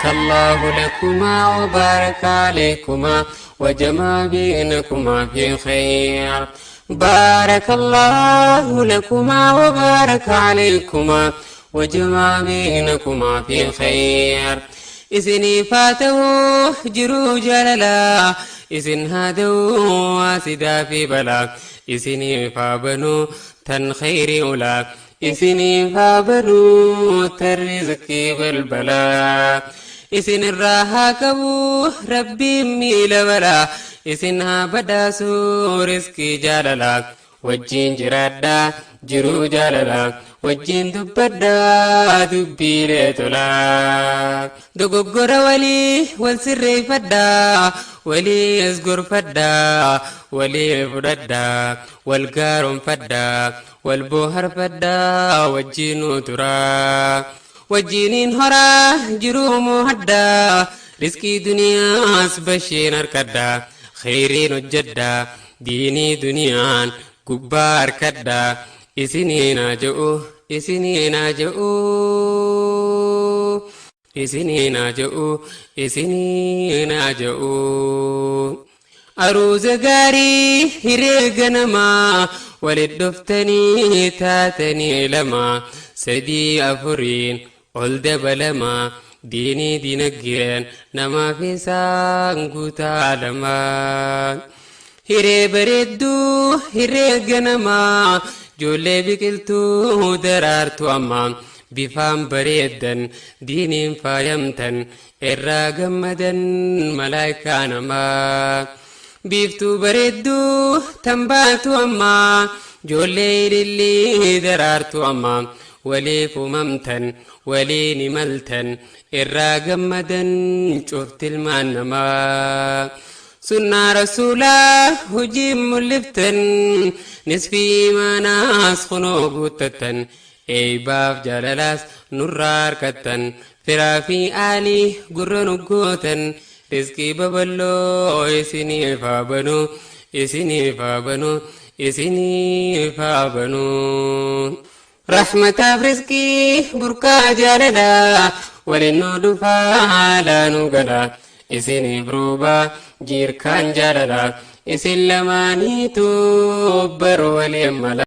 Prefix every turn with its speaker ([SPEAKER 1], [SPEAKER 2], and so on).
[SPEAKER 1] بارك الله لكما وبارك عليكما وجمع بينكما في خير. بارك الله لكما وبارك عليكما وجمع بينكما في خير. إسني فاتوا جرو جللا إسن هادوا واسدا في بلا إسني فابنو تن خير أولا إسني فابنو ترزقي بالبلا إسن الراها كبو ربي ميل بلا إسنها بداسو رزقي جللا وجين جرادا جرو جللا wajjin dubbadhaa dubbiilee tolaa. Dogoggora walii wal sirreeffadhaa waliis gorfadhaa walii fudhadhaa wal gaaroonfadhaa wal booharfadhaa wajjinuu turaa. Wajjiniin horaa jiruu moohadhaa riskii duniyaas basheen harkadhaa kheyriin hojjedhaa diinii duniyaan gubbaa harkadhaa isiniin haa je'u. Isiniin haa je'u isiniin haa je'u isiniin haa je'u. Aruuza gaarii hiree ganamaa walit dhuftanii taatanii lama sadii afuriin ol dabalamaa diinii dinagdeen namaaf isaan guutaa lamaa. Hiree bareedduu hiree ganamaa ijoollee biqiltuu daraartu amma bifaan bareeddan diiniin faayamtan irraa gammadan malaayikaa namaa. Biiftuu bareedduu tan baatu amma ijoollee ilillii daraartu amma waliif uumamtan waliin imaltan irraa gammadan cuftilmaan namaa. Sunnaa rasuulaa hojiin mul'iftan nisfii imaanaas kunoo guuttattan eeybaaf jaalalaas nurraa harkattan firaa fi aalii gurra nu gootan rizqii babal'oo isiniif haa banu isiniif haa banu isiniif haa banu. Rahmataaf rizqii burqaa jaalalaa waliin nu dhufaa laanuu galaa. Isiniif roobaa jiirkaan jaalalaa isin lamaaniitu baroo waliin mala.